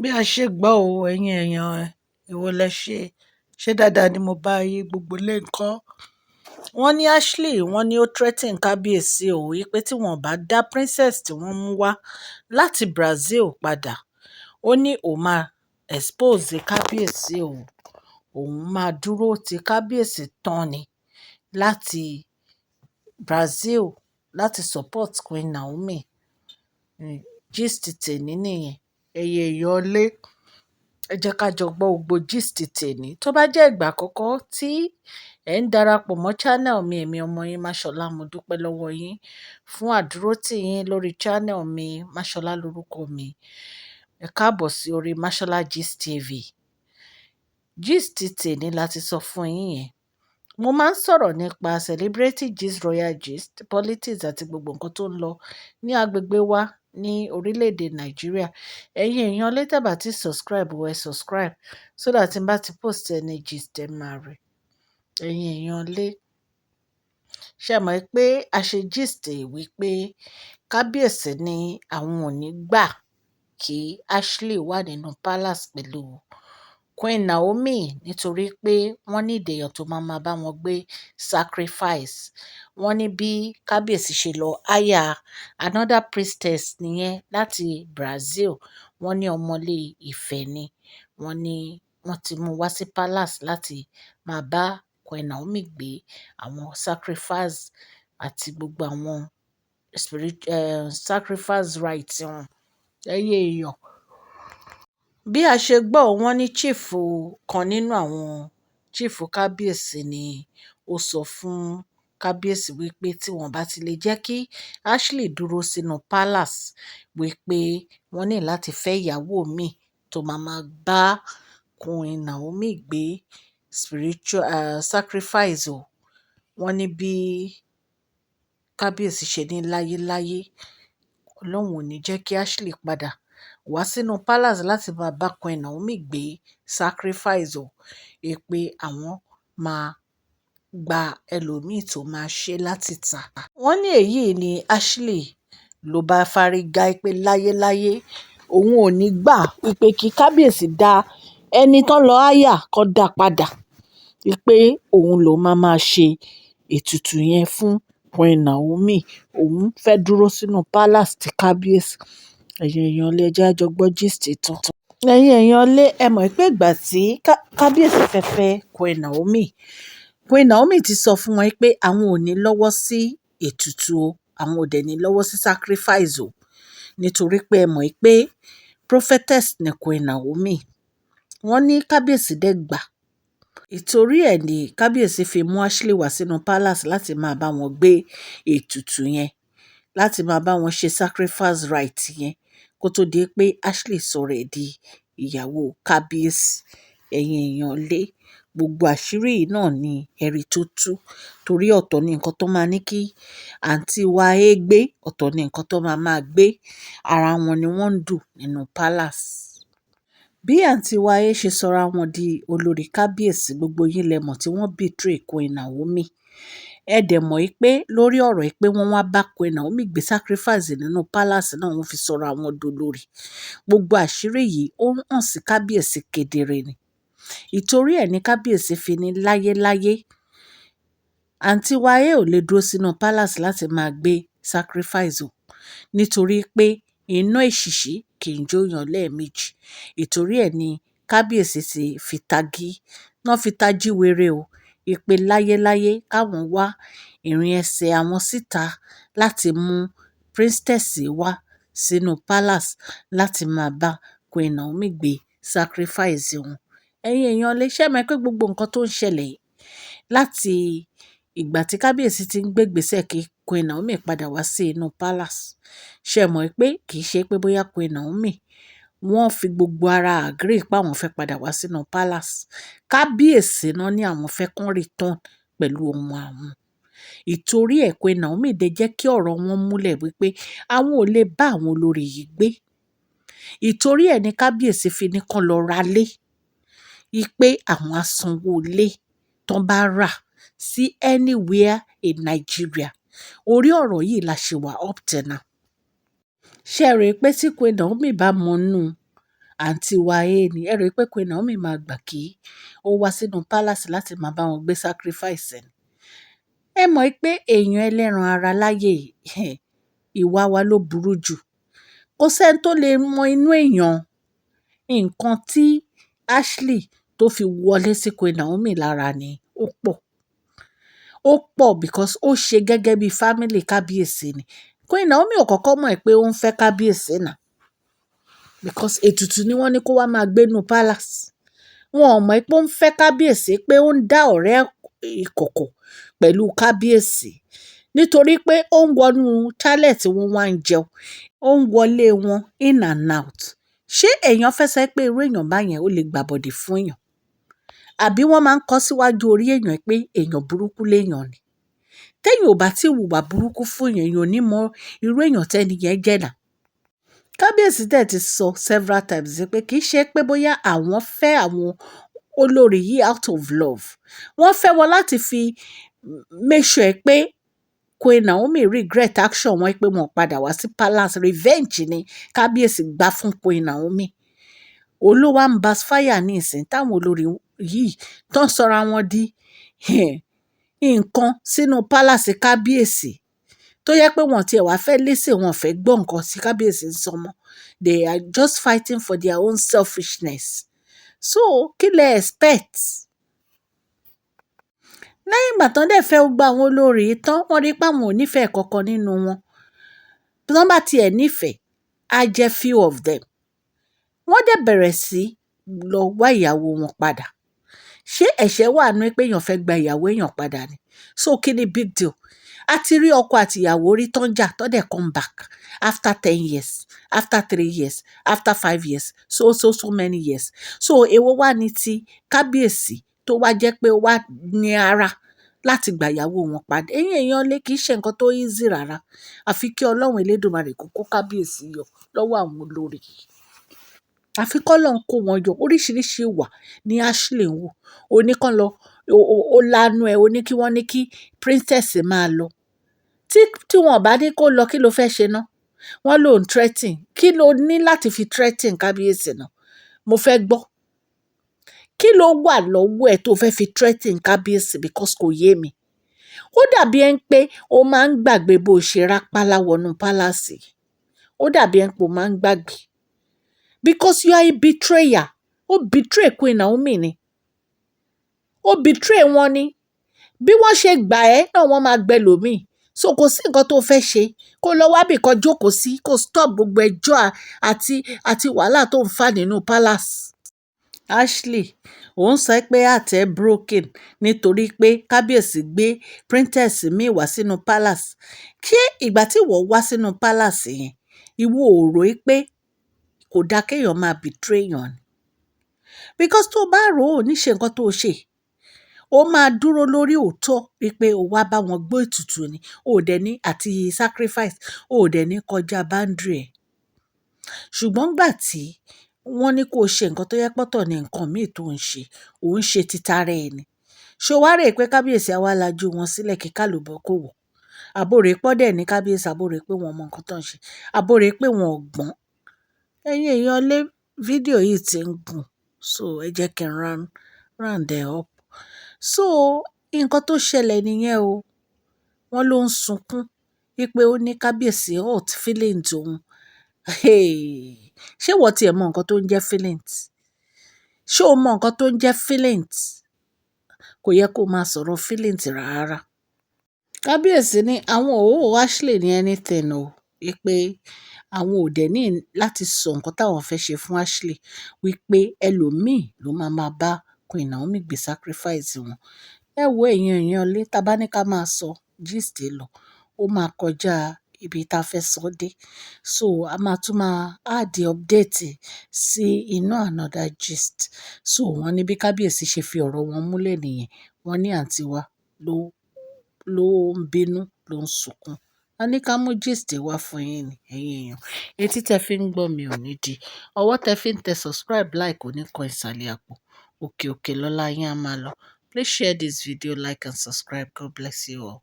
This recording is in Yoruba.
Bí a ṣe gbọ́ ọ, ẹ̀yin èèyàn, èwo lẹ ṣe, ṣe dáadáa ni mo bá yín, gbogbo ilé ńkọ́. Wọ́n ní Ashley, wọ́n ní ó threaten kábíyèsí o wípé tí wọ́n bá dá princess tí wọ́n mú wá láti Brazil padà, ó ní òun máa expose kábíyèsí o, òun máa dúró ti kábíyèsí tán ni láti Brazil láti support Queen Naomi. Gist tèmi nìyẹn. Ẹ̀yin èèyàn lé, ẹ jẹ́ ká jọ gbọ́ gbogbo gist tèmi. Tó bá jẹ́ ìgbà àkọ́kọ́ tí ẹ ń darapọ̀ mọ́ channel mi, èmi ọmọ yín Mashola, mo dúpẹ́ lọ́wọ́ yín fún àdúrótì yín lórí channel mi. Mashola lórúkọ mi. Ẹ káàbọ̀ sí orí Mashola Gist TV. Gist tèmi láti sọ fún yín yẹn. Mo máa ń sọ̀rọ̀ nípa celebrity gist, royal gist, politics àti gbogbo nǹkan tó ń lọ ní agbègbè wa ní orílẹ̀-èdè Nàìjíríà. Ẹ̀yin èèyàn lé, tẹ́ bá ti subscribe, ẹ subscribe so that tí n bá ti post any gist, ẹ máa rí. Ẹ̀yin èèyàn lé, ṣé ẹ mọ̀ pé a ṣe gist wípé kábíyèsí ní àwọn ò ní gbà kí Ashley wà nínú palace pẹ̀lú Queen Naomi nítorí pé wọ́n need èèyàn tó máa ma bá wọn gbé sacrifice. Wọ́n ní bí kábíyèsí ṣe lọ hire another priestess nìyẹn láti Brazil. Wọ́n ní ọmọlé Ifẹ̀ ni. Wọ́n ní wọ́n ti mú wá sí palace láti máa bá Queen Naomi gbé àwọn sacrifice àti gbogbo àwọn spirit, sacrifice rites wọn. Ẹ̀yin èèyàn, bí a ṣe gbọ́, wọ́n ní chief kan nínú àwọn chief kábíyèsí ni ó sọ fún kábíyèsí wípé tí wọ́n bá ti lè jẹ́ kí Ashley dúró sínú palace, wípé wọ́n ní láti fẹ́ ìyàwó míì tó máa ma bá Queen Naomi gbé spiritual sacrifice o. Wọ́n ní bí kábíyèsí ṣe ní láyéláyé, Ọlọ́run ò ní jẹ́ kí Ashley padà wá sínú palace láti máa bá Queen Naomi gbé sacrifice o, wípé àwọn máa gba ẹlòmíì tó máa ṣe láti tà. Wọ́n ní èyí ni Ashley ló bá fárígá pé láyéláyé òun ò ní gbà wípé kí kábíyèsí dá ẹni tó lọ háyà kó dá padà, wípé òun ló máa máa ṣe ètùtù yẹn fún Queen Naomi. Òun fẹ́ dúró sínú palace tí kábíyèsí. Ẹ̀yin èèyàn lé, ẹ jẹ́ á jọ gbọ́ gist tán. Ẹ̀yin èèyàn lé, ẹ mọ̀ pé ìgbà tí kábíyèsí fẹ́ fẹ́ Queen Naomi, Queen Naomi ti sọ fún wọn pé àwọn ò ní lọ́wọ́ sí ètùtù o, àwọn ò dẹ̀ ní lọ́wọ́ sí sacrifice o, nítorí pé ẹ mọ̀ pé prophetess ni Queen Naomi. Wọ́n ní kábíyèsí dẹ̀ gbà. Ìtorí ẹ̀ ní kábíyèsí fi mú Ashley wá sínú palace láti máa bá wọn gbé ètùtù yẹn, láti máa bá wọn ṣe sacrifice rite yẹn, kó tó di pé Ashley sọ̀rọ̀ ẹ̀ di ìyàwó kábíyèsí. Ẹ̀yin èèyàn lé, gbogbo àṣírí yìí náà ni ẹ̀rí tó tú, torí ọ̀tọ̀ ni nǹkan tó máa ní kí àǹtí wa é gbé, ọ̀tọ̀ ni nǹkan tó máa máa gbé. Ara wọn ni wọ́n ń dù nínú palace. Bí àǹtí wa é ṣe sọra wọn di olórí kábíyèsí, gbogbo yín lẹ mọ̀ tí wọ́n betray Queen Naomi. Ẹ dẹ̀ mọ̀ pé lórí ọ̀rọ̀ pé wọ́n wá bá Queen Naomi gbé sacrifice nínú palace náà, wọ́n fi sọra wọn dolórí. Gbogbo àṣírí yìí ó ń hàn sí kábíyèsí kedere ni. Ìtorí ẹ̀ ní kábíyèsí fi ní láyéláyé, àǹtí wa é ò lè dúró sínú palace láti máa gbé sacrifice o, nítorí pé iná èṣìṣí kì í jóyàn lẹ́ẹ̀mejì. Ìtorí ẹ̀ ní kábíyèsí ti fi tagi, wọ́n fi tají wéré o, wípé láyéláyé káwọn wá ìrìn ẹsẹ̀ àwọn síta láti mú princess wá sínú palace láti máa bá Queen Naomi gbé sacrifice wọn. Ẹ̀yin èèyàn lè ṣe mọ̀ pé gbogbo nǹkan tó ń ṣẹlẹ̀ láti ìgbà tí kábíyèsí ti ń gbé ìgbésẹ̀ kí Queen Naomi padà wá sí inú palace. Ṣé ẹ mọ̀ pé kì í ṣe pé bóyá Queen Naomi wọ́n fi gbogbo ara agree pé àwọn fẹ́ padà wá sínú palace. Kábíyèsí náà ní àwọn fẹ́ kó return pẹ̀lú ọmọ àwọn. Ìtorí ẹ̀ Queen Naomi dẹ̀ jẹ́ kí ọ̀rọ̀ wọn múlẹ̀ wípé àwọn ò lè bá àwọn olórí yìí gbé. Ìtorí ẹ̀ ní kábíyèsí fi ní kó lọ ra lé, wípé àwọn á sanwó ilé tó bá rà sí anywhere in Nigeria. Orí ọ̀rọ̀ yìí la ṣe wà up till now. Ṣé ẹ rò pé tí Queen Naomi bá mọnú àǹtí wa A ni. Ẹ rò pé Queen Naomi máa gbà kí ó wá sínú palace láti máa bá wọn gbé sacrifice ni. Ẹ mọ̀ pé èèyàn ẹlẹ́ran ara láyé yìí, ìwà wa ló burú jù. Kò sí ẹni tó lè mọ inú èèyàn. Nǹkan tí Ashley tó fi wọlé sí Queen Naomi lára ni ó pọ̀. Ó pọ̀ because ó ṣe gẹ́gẹ́ bí family kábíyèsí ni. Queen Naomi ò kọ́kọ́ mọ̀ pé ó ń fẹ́ kábíyèsí náà because ètùtù ni wọ́n ní kó wá máa gbé nínú palace. Wọn ò mọ̀ pé ó ń fẹ́ kábíyèsí, pé ó ń dá ọ̀rẹ́ ìkọ̀kọ̀ pẹ̀lú kábíyèsí. Nítorí pé ó ń wọnú chalet wọn wá ń jẹun, ó ń wọlé wọn in and out. Ṣé èèyàn fẹ́ sọ pé irú èèyàn báyẹn ó lè gbàbọ̀dè fún èèyàn? Àbí wọ́n máa ń kọ síwájú orí èèyàn pé èèyàn burúkú léèyàn ni? Tẹ́yàn ò bá tí wùwà burúkú fún èèyàn, èèyàn ò ní mọ irú èèyàn tẹ́ni yẹn jẹ́ náà. Kábíyèsí dẹ̀ ti sọ several times pé kì í ṣe pé bóyá àwọn fẹ́ àwọn olórí yìí out of love. Wọ́n fẹ́ wọn láti fi make sure pé Queen Naomi regret action wọn pé wọ́n padà wá sí palace. Revenge ni kábíyèsí gbà fún Queen Naomi. Òun ló wá ń backfire ní ìsìn táwọn olórí yìí tó ń sọra wọn di nǹkan sínú palace kábíyèsí, tó yẹ pé wọ́n tiẹ̀ wá fẹ́ listen, wọ́n fẹ́ gbọ́ nǹkan tí kábíyèsí ń sọ mọ́. They are just fighting for their own selfishness. So kí lẹ expect? Lẹ́yìn ìgbà tán dẹ̀ fẹ́ gbogbo àwọn olórí yìí tán, wọ́n rí pé àwọn ò nífẹ̀ẹ́ kankan nínú wọn. Tí wọ́n bá tiẹ̀ nífẹ̀ẹ́, á jẹ́ few of them. Wọ́n dẹ̀ bẹ̀rẹ̀ sí lọ wá ìyàwó wọn padà. Ṣé ẹ̀ṣẹ̀ wà nínú pé èèyàn fẹ́ gba ìyàwó èèyàn padà ni? So kí ni big deal? A ti rí ọkọ àti ìyàwó rí tán jà, tán dẹ̀ come back after 10 years, after 3 years, after 5 years, so so so many years. So èwo wá ní ti kábíyèsí tó wá jẹ́ pé ó wá ní ara láti gba ìyàwó wọn padà? Ẹ̀yin èèyàn lé, kì í ṣe nǹkan tó easy rárá. Àfi kí Ọlọ́run Elédùmarè kó kó kábíyèsí yọ lọ́wọ́ àwọn olórí. Àfi kí Ọlọ́run kó wọn yọ. Oríṣiríṣi ìwà ní Ashley ń wù. Ó ní kán lọ, ó lanu ẹ, ó ní kí wọ́n ní kí princess máa lọ. Tí wọ́n bá ní kó lọ, kí ló fẹ́ ṣe ná? Wọ́n ló ń threaten. Kí ló ní láti fi threaten kábíyèsí náà? Mo fẹ́ gbọ́. Kí ló wà lọ́wọ́ ẹ tó fẹ́ fi threaten kábíyèsí? Because kò yé mi. Ó dàbí ẹ ń pé o máa ń gbàgbé bó ṣe rápálá wọnú palace. Ó dàbí ẹ ń pé o máa ń gbàgbé. Because you are a betrayer. Ó betray Queen Naomi ni. Ó betray wọn ni. Bí wọ́n ṣe gbà ẹ́ náà wọ́n máa gbẹ lòmíì. So kò sí nǹkan tó fẹ́ ṣe. Kó lọ wá bí kan jókòó sí, kó stop gbogbo ẹjọ́ àti wàhálà tó ń fà nínú palace. Ashley, ò ń sọ pé heart ẹ broken nítorí pé kábíyèsí gbé princess míì wá sínú palace. Ṣé ìgbà tí ìwọ wá sínú palace yẹn, ìwọ ò rò pé kò da kí èèyàn máa betray èèyàn ni? Because tó bá rò ó, ò ní ṣe nǹkan tó ṣe. Ó máa dúró lórí òótọ́ wípé o wá bá wọn gbé ètùtù ni. O ò dẹ̀ ní àti sacrifice, o ò dẹ̀ ní kọjá boundary ẹ̀. Ṣùgbọ́n ìgbà tí wọ́n ní kó ṣe nǹkan tó jẹ pé ọ̀tọ̀ ní nǹkan míì tó ń ṣe, ò ń ṣe títara ẹ ni. Ṣé o wá rò pé kábíyèsí á wá lajú wọn sílẹ̀ kí kálùbọ́ kó wọ̀? Àbí o rò pé ọ̀dẹ̀ ní kábíyèsí, àbí o rò pé wọ́n mọ nǹkan tó ń ṣe, àbí o rò pé wọn ò gbọ́n? Ẹ̀yin èèyàn lé, fídíò yìí tí ń gùn, so ẹ jẹ́ kí n round ẹ up. So nǹkan tó ṣẹlẹ̀ nìyẹn o. Wọ́n ló ń sunkún wípé ó ní kábíyèsí hurt feelings òun. Hey! Ṣé ìwọ tí ẹ mọ nǹkan tó ń jẹ́ feelings? Ṣé o mọ nǹkan tó ń jẹ́ feelings? Kò yẹ kó máa sọ̀rọ̀ feelings rárá. Kábíyèsí ní àwọn ò owe Ashley ní anything o, wípé àwọn ò dẹ̀ ní láti sọ nǹkan táwọn fẹ́ ṣe fún Ashley, wípé ẹlòmíì ló máa máa bá Queen Naomi gbé sacrifice wọn. Ẹ wo ẹ̀yin èèyàn lé, tá bá ní ká máa sọ gist lọ, ó máa kọjá ibi tá fẹ́ sọ dé. So a máa tún máa add update sí inú another gist. So wọ́n ní bí kábíyèsí ṣe fi ọ̀rọ̀ wọn múlẹ̀ nìyẹn. Wọ́n ní àǹtí wa ló ń bínú, ló ń sunkún. A ní ká mú gist wá fún yín ni, ẹ̀yin èèyàn. Etí tẹ fi ń gbọ́ mi ò ní di. Ọwọ́ tẹ fi ń tẹ subscribe, like ò ní kan ìsàlẹ̀ àpò. Òkè òkè lọ́la yín á máa lọ. Please share this video, like and subscribe. God bless you all.